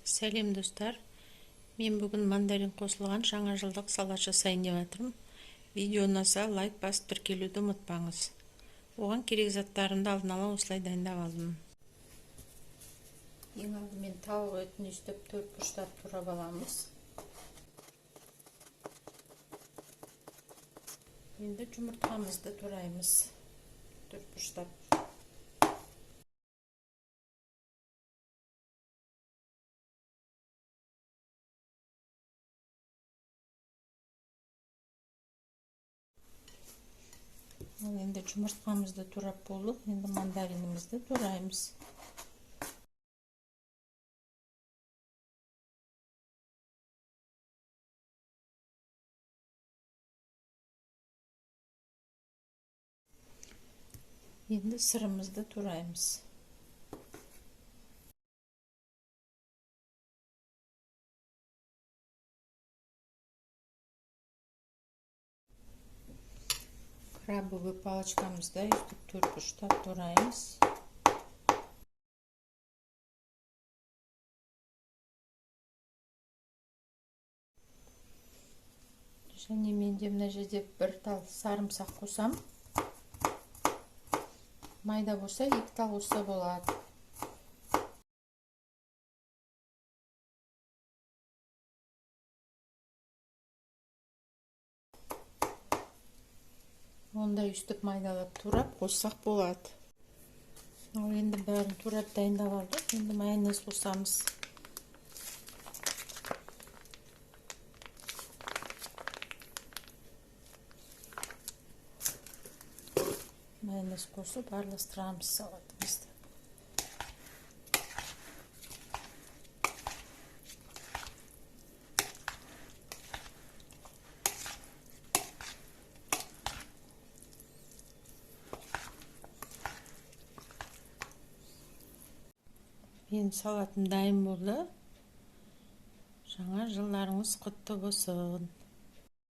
Сәлем, достар! Мен бүгін мандарин қосылған жаңа жылдық салат жасайын деп жатырмын. Видео ұнаса, лайк басып, тіркелуді ұмытпаңыз. Оған керек заттарымды алдын ала осылай дайындап алдым. Ең алдымен тауық етін өстіп төрт бұрыштап турап аламыз. Енді жұмыртқамызды тураймыз төрт бұрыштап. Ал енді жұмыртқамызды турап болдық, енді мандаринімізді тураймыз. Енді сырымызды тураймыз. Крабовый палочкамызды өстіп төрт бұрыштап тураймыз. Және менде мына жерде бір тал сарымсақ қосам. Майда болса, 2 тал қосса болады. Онда өстіп майдалап турап қоссақ болады. Ал енді бәрін турап дайындап алдық. Енді майонез қосамыз. Майонез қосып араластырамыз салатымызды. Менің салатым дайын болды. Жаңа жылдарыңыз құтты болсын.